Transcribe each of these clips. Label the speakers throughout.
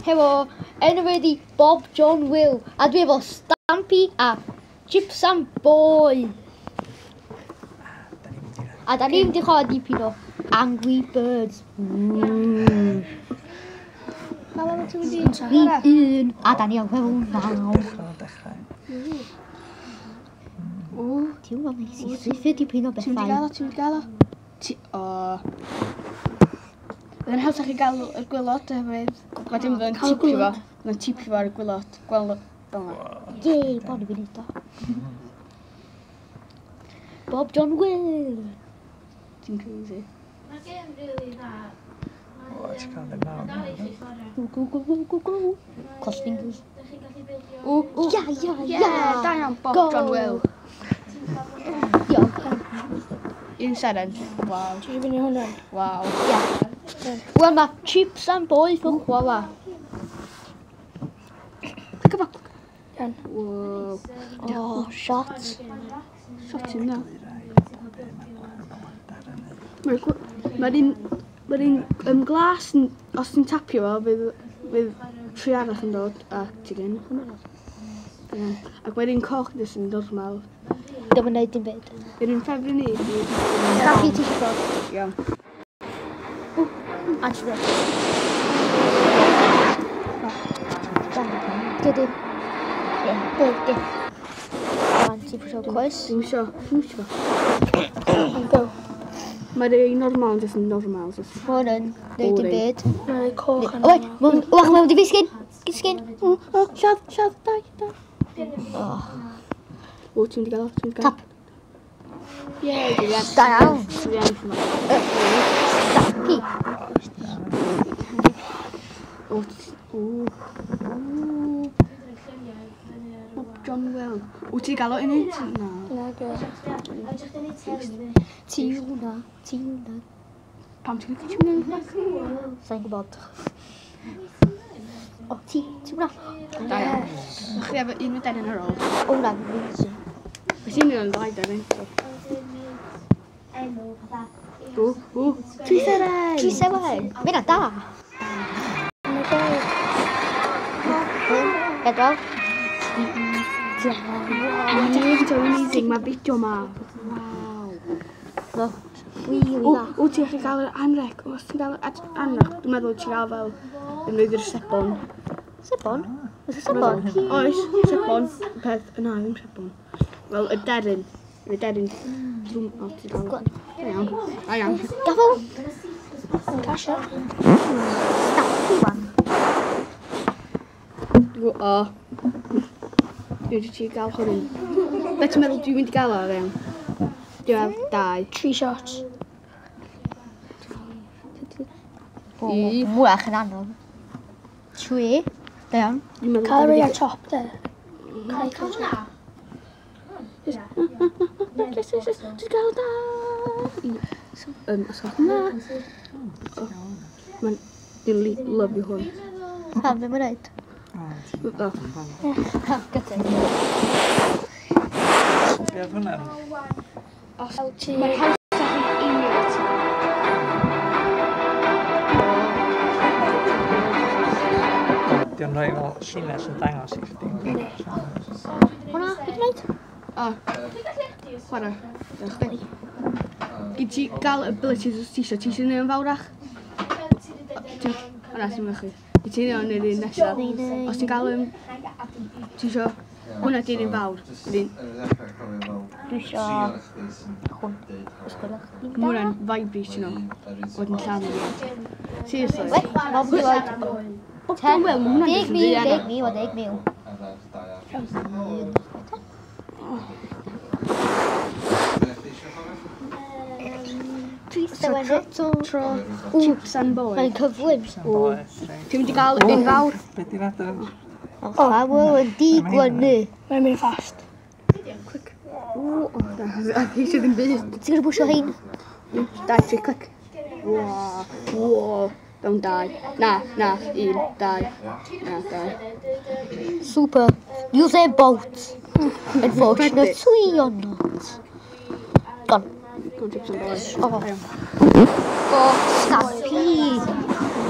Speaker 1: Hefo enw fi ydi Bob John Will. A dwi efo Stampy a Chips and Boy. A da ni'n mynd i chwarae dipyn o Angry Birds.
Speaker 2: Pa lefel ti'n mynd i?
Speaker 1: Rhif 1. A da ni ar lefel 9.
Speaker 3: Dechrau, dechrau.
Speaker 2: O,
Speaker 1: Ti'n gwybod neis i saethu dipyn o
Speaker 2: ti'n mynd i
Speaker 1: bethau.
Speaker 2: gael o, ti'n mynd i gael o? Ti... O. Bydd yn haws i chi gael y gwylod oherwydd mae dim yn
Speaker 4: Cael y
Speaker 2: tipio fo.
Speaker 4: gwaelod.
Speaker 2: Mae'n tipio fo ar y gwylod. Gweld fel 'na.
Speaker 1: Yay, bon i fi neud o. Bob John Will.
Speaker 2: Ti'n crazy.
Speaker 4: Mae'r gêm rili dda.
Speaker 3: O, ti'n cael ddim
Speaker 4: Mae'n dal i chi chwarae.
Speaker 1: Go, go, go, go, go, go. Cross fingers.
Speaker 4: Dych chi'n gallu bildio...
Speaker 2: O, o.
Speaker 1: Ia, ia,
Speaker 2: Ie,
Speaker 1: ia.
Speaker 2: da iawn Bob
Speaker 1: Go.
Speaker 2: John Will.
Speaker 1: Diolch.
Speaker 2: Un seren. Waw.
Speaker 4: Ti eisiau fynd i hwnna?
Speaker 2: Waw.
Speaker 1: Ia. Wel, mae Chips and Boy yn chwarae.
Speaker 2: Click efo.
Speaker 4: Iawn.
Speaker 2: Wow.
Speaker 1: Oh, shot.
Speaker 2: Shot yn dda. Mae'r mae'r un... Mae'r un glas, os ti'n tapio fo, fydd tri arall yn dod a ti gen. Iawn. Ac mae'r un coch jyst yn normal.
Speaker 1: Dim yn neud dim byd.
Speaker 2: Yr un ffefryn i ydi...
Speaker 1: Stampy, ti eisiau dod?
Speaker 2: Iawn.
Speaker 1: A ti dod. Gyda. Ie, be, ie. Wan, ti'n pwysio coes.
Speaker 2: Dwi'n isio... Dwi'n isio.
Speaker 4: Go.
Speaker 2: Mae'r un normal yn jyst yn normal. Just...
Speaker 1: Mae hwn yn neud dim
Speaker 2: Boring.
Speaker 1: byd.
Speaker 4: Mae'n coch yn
Speaker 1: O, wait, wach, mae'n wedi fisgyn. Gisgyn.
Speaker 2: O, o, lladd, lladd, dau, dau.
Speaker 1: Oh,
Speaker 2: O, ti'n mynd i gael o, ti'n mynd i gael o.
Speaker 1: tap.
Speaker 2: Ie, dwi'n iawn.
Speaker 1: Da iawn.
Speaker 2: Dwi'n iawn.
Speaker 1: Stampy.
Speaker 2: O, o, o. Bob John Will. O, ti'n gael o un i? Na.
Speaker 4: Na, go.
Speaker 1: Ti hwnna, ti hwnna.
Speaker 2: Pam ti'n gallu ti'n mynd?
Speaker 1: Sa'n gwybod. O, ti hwnna.
Speaker 2: Da iawn. Mae chdi efo un dennyn ar ôl.
Speaker 1: O, hwnna'n amazing.
Speaker 2: Mae ti'n mynd yn ddau dennyn. So. O, o. Tri seren!
Speaker 1: Tri seren. Mae hynna'n da.
Speaker 4: Oh my god.
Speaker 1: 5, 4, 3,
Speaker 2: Mae'n amazing, mae fideo ma. Waw.
Speaker 1: 2, Really
Speaker 2: O,
Speaker 1: dda.
Speaker 2: o, ti'n gallu gael yr anreg. O, os ti'n gael yr anreg, dwi'n meddwl ti'n gael fel yn roed i'r sebon.
Speaker 1: Sebon? Oes y sebon?
Speaker 2: Oes, sebon. Peth, na, ddim sebon. Wel, y deryn. Y deryn. Drwm, o, ti'n gael.
Speaker 1: Go on.
Speaker 2: Da iawn. Da iawn.
Speaker 1: Gafo.
Speaker 4: Casio.
Speaker 1: Stampy wan.
Speaker 2: O. Dwi'n ti gael hwn. Be ti'n meddwl dwi'n mynd i gael o, fewn? Dwi'n meddwl dau.
Speaker 4: Three shots.
Speaker 1: O, mwyach yn anodd. 3. Da iawn.
Speaker 2: Dwi'n meddwl
Speaker 4: Cael rei ar top de. Cael top.
Speaker 2: Yes, yes, yes. Dwi'n gael dau. Os gwelwch yn dda. Mae'n... Dwi'n lyfio hwn.
Speaker 1: Pam ddim yn neud?
Speaker 2: O,
Speaker 1: Ha, gyda.
Speaker 3: Be oedd hwnna?
Speaker 4: LT.
Speaker 2: Mae'n haws i aimio ti.
Speaker 3: Di o'n rhoi fel llinell yn dangos i chdi.
Speaker 1: Hwna, beth ti'n neud?
Speaker 2: O. Chwarae. Diolch chdi. Gyd ti gael abilities os ti isio. Ti isio neud yn fawrach? O na, ti'n mynd chi. Gyd ti neud yn yr un nesaf. Os ti'n gael Ti isio... Hwna di'r un fawr. Yr un...
Speaker 1: Dwi isio hwn. Os gwelwch chi'n
Speaker 2: Mae hwnna'n vibration o. Wedyn lladd i. Seriously.
Speaker 1: Wait, mae'n mynd i
Speaker 2: Bob John Will, mae hwnna'n jyst yn
Speaker 1: 10,000,
Speaker 2: ddu
Speaker 1: 10,000, o 10,000. Tri seren eto.
Speaker 2: Tro Chips and Boy.
Speaker 1: Mae'n cyflym.
Speaker 2: Ti'n mynd i gael un fawr?
Speaker 3: Be di'r adran?
Speaker 1: Mae'r llawer yn diglynu.
Speaker 4: Mae'n mynd fast.
Speaker 2: Clic. O, o, na, a fi eisiau ddim byd.
Speaker 1: Ti'n gwybod bwysio hein?
Speaker 2: Dau, tri, clic. Wow, wow. Down dau. Na, na, un, dau. Na, dau.
Speaker 1: Super. Usain Bolt. Unfortunately or not. Gone.
Speaker 2: Go on, Chips and Boy.
Speaker 1: Oh. Go, Stampy.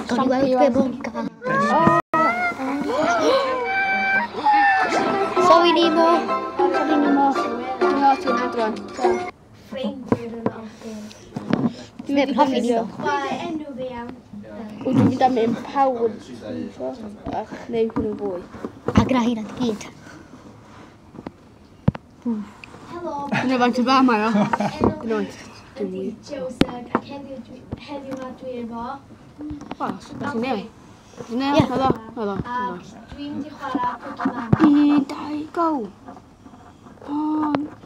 Speaker 1: Gawn ni weld be mae'n gael. Sorry, Nemo.
Speaker 2: Sorry, Nemo. Dwi'n meddwl ti'n adran.
Speaker 1: Neb yn hoffi Nemo.
Speaker 4: Enw fi am.
Speaker 2: O, dwi'n mynd am empowered. Ach, neu hwnnw fwy.
Speaker 1: A gyda hynna gyd.
Speaker 4: Helo.
Speaker 2: Dyna faint o dda mae o.
Speaker 4: Enw
Speaker 2: Dyna faint.
Speaker 4: fi ydi Joseph ac heddiw ma dwi efo.
Speaker 2: Wel, beth yn iawn. Yn iawn,
Speaker 1: Ie.
Speaker 2: helo, helo,
Speaker 4: Ac
Speaker 2: helo.
Speaker 4: dwi'n mynd i chwarae Cookie Mama.
Speaker 2: 1, 2, go! O,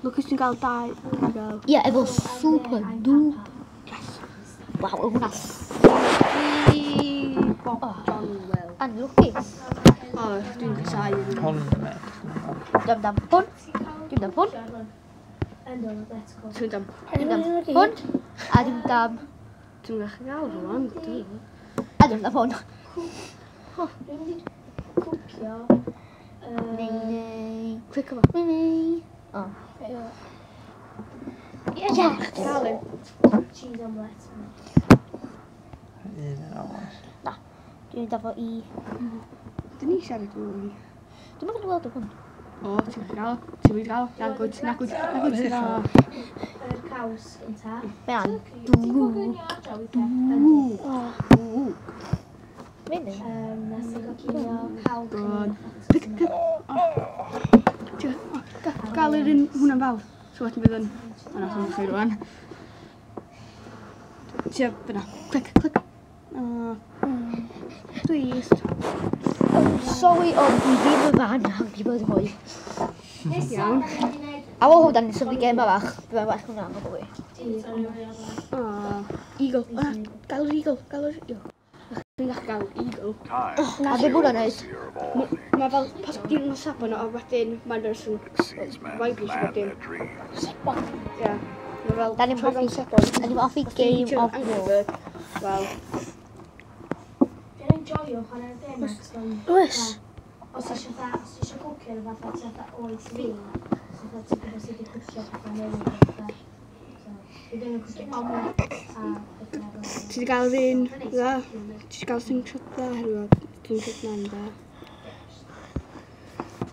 Speaker 2: lwcus ti'n gael 2. Ti'n gael...
Speaker 1: Ie, efo super duper.
Speaker 2: Yes.
Speaker 1: Waw, oedd hwnna
Speaker 2: 3, Bob John Will.
Speaker 1: anlwcus.
Speaker 2: O, dwi'n casau.
Speaker 3: Hwn yn edrych yn dda.
Speaker 1: Dwi'n dam hwn. Dwi'n dam hwn.
Speaker 4: Ynddo, let's go.
Speaker 2: Ti'n dam...
Speaker 1: Dwi'n dam hwn. A dwi'n dam...
Speaker 2: Ti'n gallu gael rwan.
Speaker 1: A dwi'n dam hwn.
Speaker 4: Dwi'n mynd i cwcio.
Speaker 1: Neu, neu.
Speaker 2: Clic efo.
Speaker 1: Neu, neu. O. Ie.
Speaker 2: Gael un.
Speaker 4: Cheese omelette.
Speaker 3: Un yn oes.
Speaker 1: Dwi'n dam fo i...
Speaker 2: Dyn ni siarad yn ni.
Speaker 1: Dwi'n mynd i weld hwn.
Speaker 2: O, ti'n gallu gael. Ti'n mynd gael. Na gwyd, na gwyd, na gwyd. Na.
Speaker 4: Yr caws gynta.
Speaker 1: Mae an
Speaker 4: Ti'n
Speaker 1: drwg.
Speaker 4: coginio adra weithiau?
Speaker 2: Ww.
Speaker 1: Mae'n ei.
Speaker 4: Nes i coginio cawl
Speaker 2: Good. Pick, pick. Ti'n gael yr un hwnna'n fawr. So wedyn bydd yn... O, na, dwi'n chi rwan. Ti'n fyna. Clic, clic. Twist.
Speaker 1: Sorry, ond dwi ddim yn fan Angry Birds mwy.
Speaker 2: Iawn.
Speaker 1: A wel hwnna'n symud gêm arall. Dwi'n well hwnna am y fwy.
Speaker 2: O, eagle. O, na, gael yr eagle, gael yr eagle. Dwi'n gallu gael eagle.
Speaker 1: A be hwnna'n neud?
Speaker 2: Mae fel, pas dim yn sebon a wedyn mae'n dod yn
Speaker 5: Sees men
Speaker 2: vibrate
Speaker 5: plan
Speaker 2: wedyn.
Speaker 5: their dreams.
Speaker 2: Ie. Mae fel,
Speaker 1: Da ni'n
Speaker 2: troi fewn
Speaker 1: hoffi-
Speaker 2: sebon.
Speaker 1: Da ni'n hoffi Game of
Speaker 2: Angry
Speaker 1: War.
Speaker 2: Bird. Wel,
Speaker 4: Dwi'n enjoyo chwarae'r gêm ac
Speaker 2: Oes.
Speaker 4: Os eisiau os eisiau cwcio rhywbeth fatha ti fatha oed fi, so fatha ti'n gwybod sut i cwcio pethau newydd a fatha. So, dwi ddim yn cwcio omelette a pethau fel
Speaker 2: ti wedi gael yr un dda? Ti wedi gael slingshot dda herwydd slingshot na'n dda.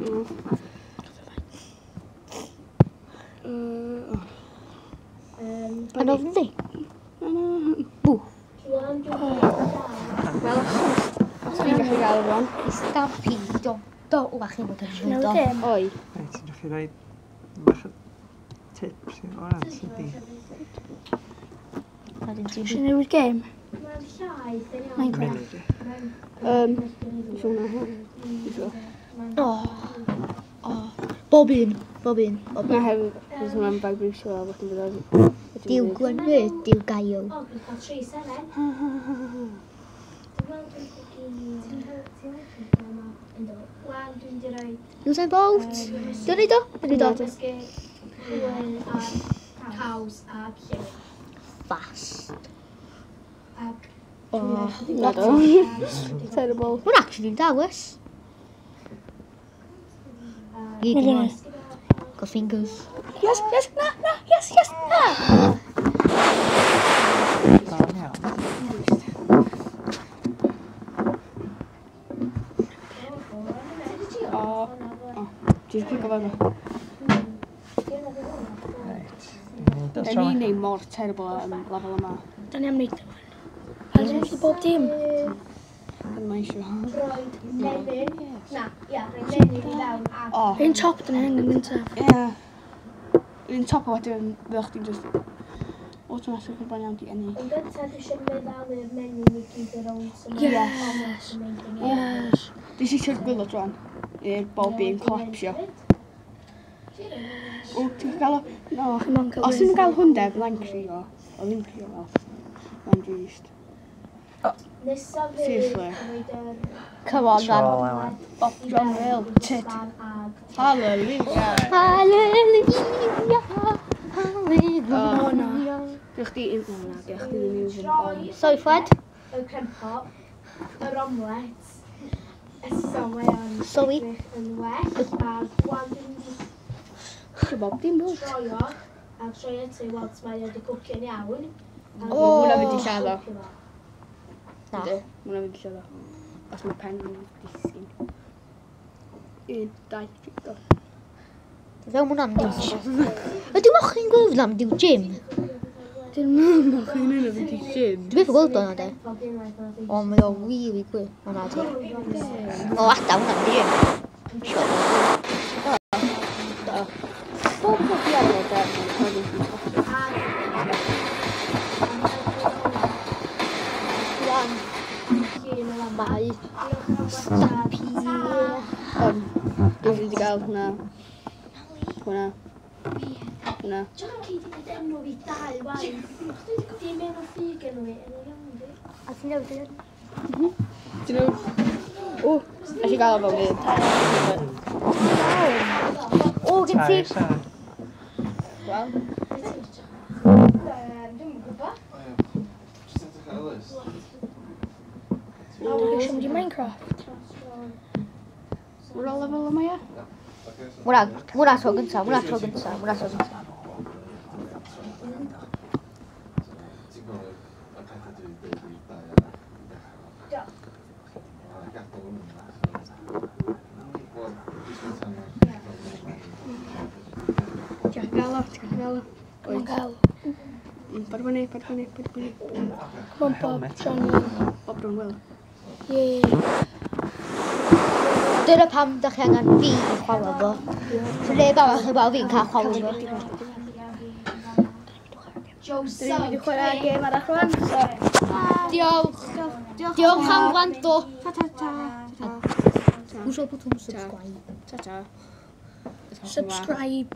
Speaker 2: O. O.
Speaker 1: Yn ofn di?
Speaker 2: Na, na.
Speaker 1: Bw.
Speaker 4: Rwan dwi'n cael
Speaker 2: Wel, os fi'n gallu gael rwan.
Speaker 1: I Stampy. Do. Do. O, ach, chi'n bod yn
Speaker 4: Newid
Speaker 1: do.
Speaker 4: gêm.
Speaker 2: Oi.
Speaker 3: Reit, ti'n gallu rhoi bach o tips i o'r ydy.
Speaker 1: A dyn ti'n
Speaker 4: Eisiau newid gêm? Mae'n llaeth yn iawn.
Speaker 3: Minecraft.
Speaker 2: Isio hwnna. Isio.
Speaker 1: O. O. Bob un. Bob un. Bob
Speaker 2: Na
Speaker 1: un.
Speaker 2: hefyd, fydd hwnna'n vibration a wedyn fydd o'n...
Speaker 1: Diw Gwenfyd, diw Gael.
Speaker 4: O, dwi'n cael 3 seren. Dwi'n gweld dwi'n coginio. Ti'n licio yma? Ynddo. Wan dwi'n di roi...
Speaker 1: Usain Bolt. Dwi'n neud o? Dwi'n neud o.
Speaker 4: Dysgu hwyl a caws a llew.
Speaker 1: Fast.
Speaker 4: Ac
Speaker 1: O.
Speaker 2: Na do. Terrible.
Speaker 1: Hwn actually'n da, wes. Gyd yn Got fingers.
Speaker 2: Yes, yes, na, na, yes, yes, na!
Speaker 3: Da iawn.
Speaker 2: O. O. Ti'n clicio fo.
Speaker 3: Reit. Ni'n dod
Speaker 2: Da
Speaker 3: tro
Speaker 2: ni'n
Speaker 3: yma.
Speaker 2: neud mor terrible am lefel yma.
Speaker 4: Da ni am wneud o. A dwi'n gallu bob dim.
Speaker 2: Yn mae eisiau.
Speaker 4: Roed menyn. Na, ia, rhoi menyn i fewn a...
Speaker 2: O.
Speaker 4: Un top dyn ni angen gyntaf.
Speaker 2: Ie. Un top o wedyn fyddwch chdi'n just automatically bod iawn di ennill.
Speaker 4: Yn gyntaf dwi eisiau meddalu'r menyn i gyd ar ôl.
Speaker 2: Yes.
Speaker 4: Yes.
Speaker 2: Dwi eisiau gwylod rwan. I'r bob un collapsio. O, ti'n gael o? No. Os ti'n gael hwn de, byddai'n crio. O, ddim crio fel. Mae'n drist.
Speaker 4: Nesaf fydd
Speaker 2: Seriously.
Speaker 4: rhoid yr
Speaker 1: Come on, man.
Speaker 3: Troll, Elen.
Speaker 2: Bob John Will. Tit. Hallelujah.
Speaker 1: Hallelujah. Hallelujah.
Speaker 2: Diolch di... O, na, diolch di ddim using bomb.
Speaker 1: Sorry, Fred.
Speaker 4: Y crempop, yr omelet, eto mae o'n
Speaker 1: Sorry.
Speaker 4: edrych yn well, a gwan dwi'n mynd i
Speaker 2: Ti'n bob dim bwyd.
Speaker 4: troi o, a troi eto i weld os mae o wedi cwcio'n iawn. A
Speaker 2: O! Hwnna fynd i lladd o.
Speaker 4: cwcio fo.
Speaker 1: Na.
Speaker 2: Yndi, Hwnna fynd i lladd o. Os mae pen yn disgyn. 1, 2, 3, go.
Speaker 1: Fel mwna'n mynd. Ydy mochyn gwyrdd na mynd i'w gym?
Speaker 2: Dyn nhw'n mochyn yna fynd i gym.
Speaker 1: Dwi byth yn gweld o na de. O, mae o really gwyrdd. O na di. O, ada hwnna mynd i gym. Sure.
Speaker 2: Do. Bob tro dwi arno de, mae'n
Speaker 1: Rwan, mae Stampy.
Speaker 2: Dwi wedi gael hwnna. Hwnna. Hwnna.
Speaker 4: Junkie di dweud enw fi dau waith. Dim enw ffug enw fi, enw iawn fi.
Speaker 1: A ti'n newid yn?
Speaker 2: Dyn nhw... O, nes i gael o fel fi.
Speaker 1: O, gen ti...
Speaker 3: Tair sa.
Speaker 2: Wel.
Speaker 4: Dwi'm yn gwybod.
Speaker 5: Jyst edrych ar y list.
Speaker 4: O, dwi'n eisiau mynd i Minecraft.
Speaker 2: We're all level yma, ia?
Speaker 1: Mwna tro gynta, mwna tro gynta, mwna tro gynta.
Speaker 5: Ti'n gwybod y pethau dwi wedi dweud i'r dau arall i ddechrau. A gadael hwnnw yna. Wel, disgwyl tan mae'r...
Speaker 2: Ti'n gael o, ti'n gael o.
Speaker 4: Come on, gael.
Speaker 2: Paid fyny, paid fyny, paid fyny.
Speaker 4: Come on, Bob,
Speaker 3: Helmet.
Speaker 4: John.
Speaker 2: Bob John Will.
Speaker 4: Yeah.
Speaker 1: Dyna pam da chi angen fi i chwarae fo. So neb arall yn gweld fi'n cael chwarae fo.
Speaker 2: Dyn ni'n mynd i chwarae gêm arall rwan, so...
Speaker 1: Diolch. Diolch am gwrando.
Speaker 2: Ta ta ta. Ta
Speaker 1: Pwysio botwm subscribe.
Speaker 2: ta. Ta.
Speaker 4: Subscribe.